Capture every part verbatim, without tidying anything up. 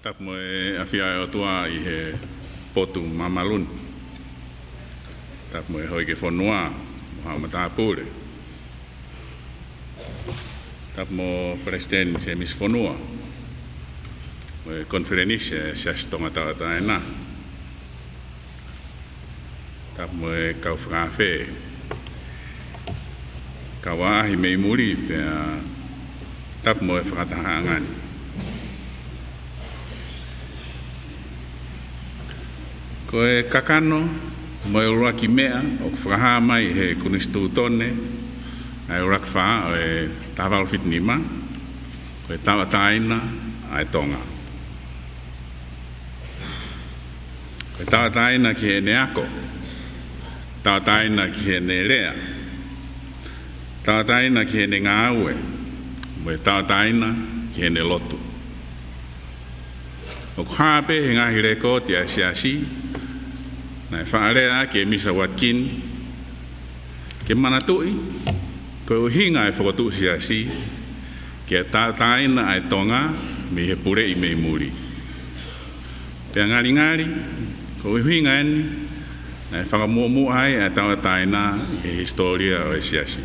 Tapu mo e ʻafio ʻa e ʻOtua ʻi he potu māmālu ni. Tapu mo e houʻeiki fonua, mo haʻa matāpule. Tapu mo Palesiteni Sēmisi Fonua, mo e konifelenisi ʻa e Siasi Tonga Tauʻatāina. Tapu mo e kau fakaafe, kau ʻaʻahi mei muli, pea tapu mo e fakatahaʻanga ni. Ko e kakano mo e ʻuluaki meʻa ʻoku fakahā mai he Konisitūtone ʻa e ʻUluaki Fā ʻo e taha valu fitu nima, ko e tauʻatāina ʻa e Tonga. Ko e tauʻatāina ki heʻene ako, tauʻatāina ki heʻene lea, tauʻatāina ki heʻene ngāue, mo e tauʻatāina ki heʻene lotu. ʻOku hā pē he ngaahi lekooti ʻa e Siasi, naʻe faʻa lea ʻaki ʻe Misa Watkini, ke manatuʻi, ko e ʻuhinga ʻa e fokotuʻu Siasi, ke tauʻatāina ʻa e Tonga mei he puleʻi mei muli. Pea ngalingali, ko e ʻuhinga eni naʻe fakamuʻomuʻa ai ʻa e tauʻatāina ʻi he hisitōlia ʻo e Siasi.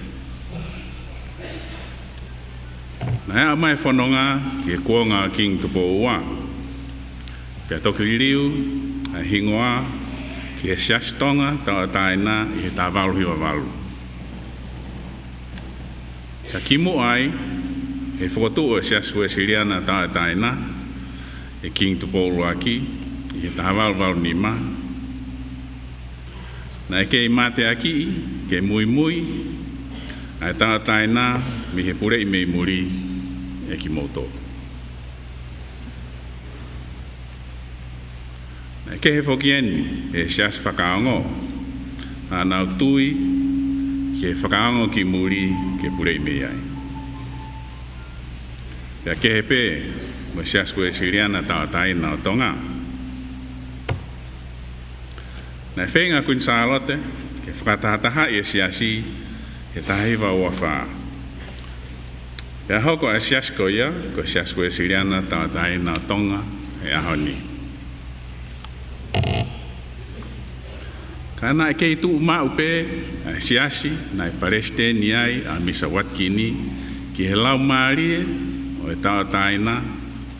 Naʻe aʻu mai e fononga ki he kuonga ʻo Kingi Tupou Ua, pea toki liliu ʻa e hingoa ki he Siasi Tonga Tauʻatāina ʻi he taha valu hiva valu. Ka kimuʻa ai, he fokotuʻu ʻo e Siasi Uēsiliana Tauʻatāina ʻe Kingi Tupou ʻUluaki ʻi he taha valu valu nima, naʻe kei mateakiʻi ke muimui ʻa e tauʻatāina mei he puleʻi mei muli ʻe kimoutolu. Naʻe kehe foki eni ʻa e siasi fakaongo, naʻa nau tui ki he fakaongo ki muli ke puleʻi mei ai. Pea kehe pē mo e Siasi Uēsiliana Tauʻatāina ʻo Tonga. Naʻe feinga ʻa Kuini Sālote ke fakatahatahaʻi e siasi he taha hiva ua fā. Pea hoko ʻa e siasi ko ia ko e Siasi Uēsiliana Tauʻatāina ʻo Tonga he ʻaho ni. Ka naʻe kei tuʻu maʻu pē ʻa e siasi naʻe palesiteni ai ʻa Misa Watkini ki he laumālie ʻo e tauʻatāina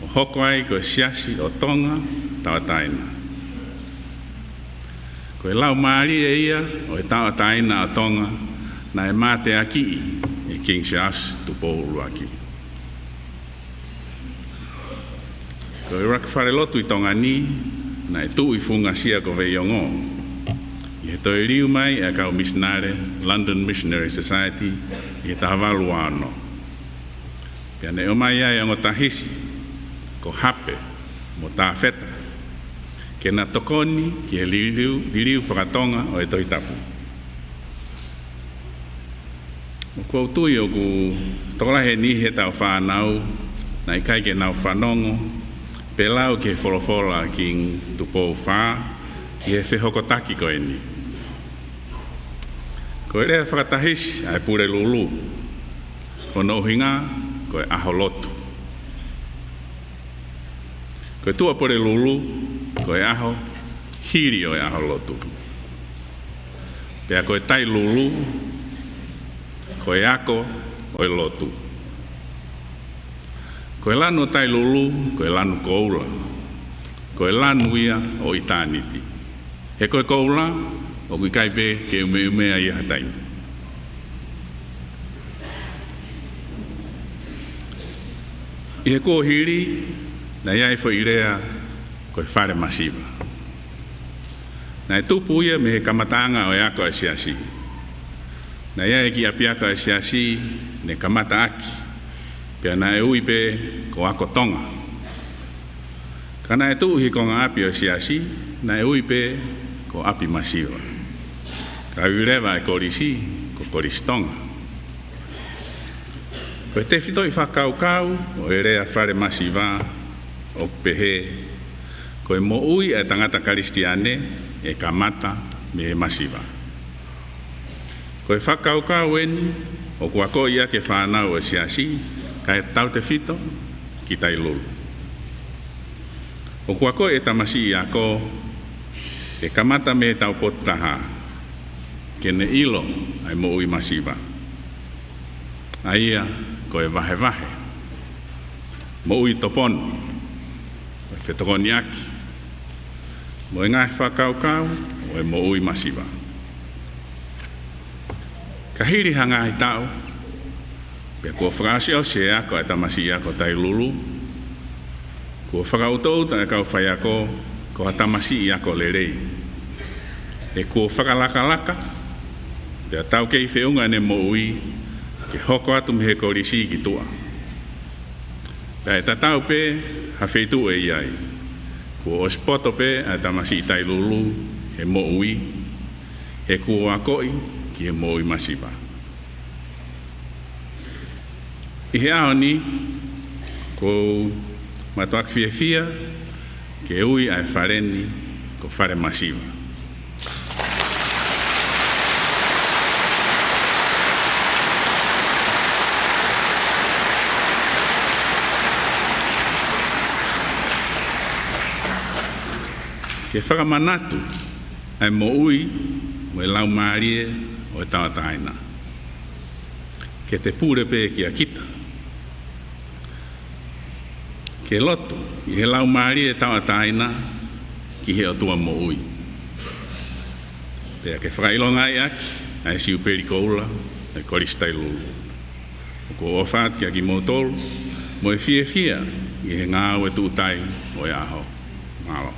ʻo hoko ai ko e Siasi ʻo Tonga Tauʻatāina. Ko e laumālie ia ʻo e tauʻatāina ʻo Tonga naʻe mateakiʻi ʻe Kingi Siaosi Tupou ʻUluaki. Ko e ʻuluaki falelotu ʻi Tonga ni naʻe tuʻu ʻi Fuʻungasia ko Veiongo, ʻi he toe liliu mai ʻa e kau misinale London Missionary Society ʻi he taha valu ua ono. Pea naʻe ʻomai ai ʻa e ongo tahisi ko Hape mo Tafeta ke na tokoni ki he liliu, liliu fakatonga ʻo e Tohi Tapu. ʻOku ou tui ʻoku tokolahi e niʻihi heʻetau fānau naʻe ʻikai ke nau fanongo pe lau ki he folofola ʻa Kingi Tupou Fā ki he fehokotaki ko eni. Ko e lea fakatahisi ʻa e Pulelulu, ko hono ʻuhinga ko e ʻaho lotu. Ko e Tuʻapulelulu ko e ʻaho hili ʻo e ʻaho lotu. Pea ko e Tailulu ko e ako ʻo e lotu. Ko e lanu ʻo Tailulu ko e lanu koula. Ko e lanu ia ʻo ʻitāniti. He ko e koula ʻoku ʻikai pē ke ʻumeʻumea ia ha taimi. ʻI he kuohili naʻe ʻi ai e foʻi lea ko e fale masiva. Naʻe tupu ia mei he kamataʻanga ʻo e ako ʻa e siasi. Naʻe ʻi ai e kiʻi ʻapiako ʻa e siasi ne kamata ʻaki, pea naʻe ui pē ko Ako Tonga. Ka naʻe tuʻu ʻi he konga ʻapi ʻo e siasi, naʻe ui pē ko ʻApi Masiva. Ka ui leva e kolisi ko Kolisi Tonga. Ko e tefitoʻi fakakaukau ʻo e lea fale masiva ʻoku pehē, ko e moʻui ʻa e tangata Kalisitiane ʻe kamata mei he masiva. Ko e fakakaukau eni ʻoku akoʻi ʻaki e fānau ʻo e siasi, kae tautefito ki Tailulu. ʻOku akoʻi e tamasiʻi ako ke kamata mei he taupotu taha, ke ne ʻilo ʻa e moʻui masiva. ʻA ia ko e vahevahe, moʻui toponu, ko e fetokoniʻaki, mo e ngaahi fakakaukau ʻo e moʻui masiva. Ka hili ha ngaahi taʻu, pea kuo fakaʻosiʻosi e ako ʻa e tamasiʻi ako Tailulu, kuo fakaʻutoʻuta e kau faiako ko ha tamasiʻi ako lelei. He kuo fakalakalaka, pea taukei feʻunga ʻene moʻui ke hoko atu mei he kolisi ki tuʻa. Pea ʻe tatau pē ha feituʻu ʻe ʻi ai, kuo ʻosi poto pē ʻa e tamasiʻi Tailulu he moʻui, he kuo akoʻi ki he moʻui masiva. ʻI he ʻaho ni, ʻoku ou mātuʻaki fiefia ke ui ʻa e fale ni ko Fale Masiva. Ke fakamanatu ʻa e moʻui mo e laumālie ʻo e tauʻatāina. Ke te pule pē kia kita. Ke lotu ʻi he laumālie tauʻatāina ki he ʻOtua moʻui. Pea ke fakaʻilongaʻi ʻaki ʻa e siupeli koula ʻo e Kolisi Tailulu. ʻOku ou ʻofa atu kiate kimoutolu, mo e fiefia ʻi he ngāue tuʻutai ʻo e ʻaho. Mālō.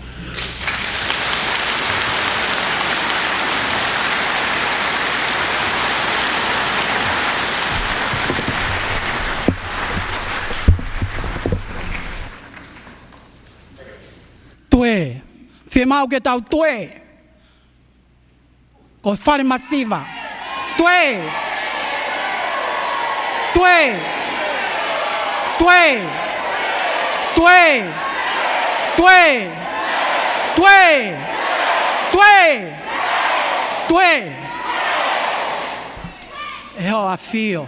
Tuē. Fiemaʻu ke tau tuē. Ko Fale Masiva. Tuē! Tuē! ʻE hoʻo ʻafio,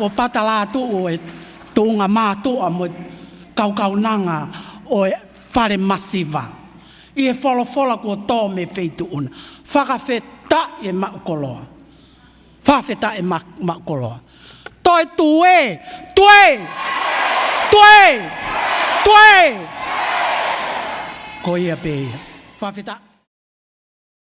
ʻo patalā tuʻu e tuʻunga mātuʻa mo e kaukaunanga ʻo e Fale Masiva. ʻI he folofola kuo tō mei he feituʻu na. Fakafetaʻi e maʻu koloa. Fakafetaʻi e ma-, maʻu koloa. Toe tuē, tuē, tuē, tuē. Ko ia pē ia. Fakafetaʻi.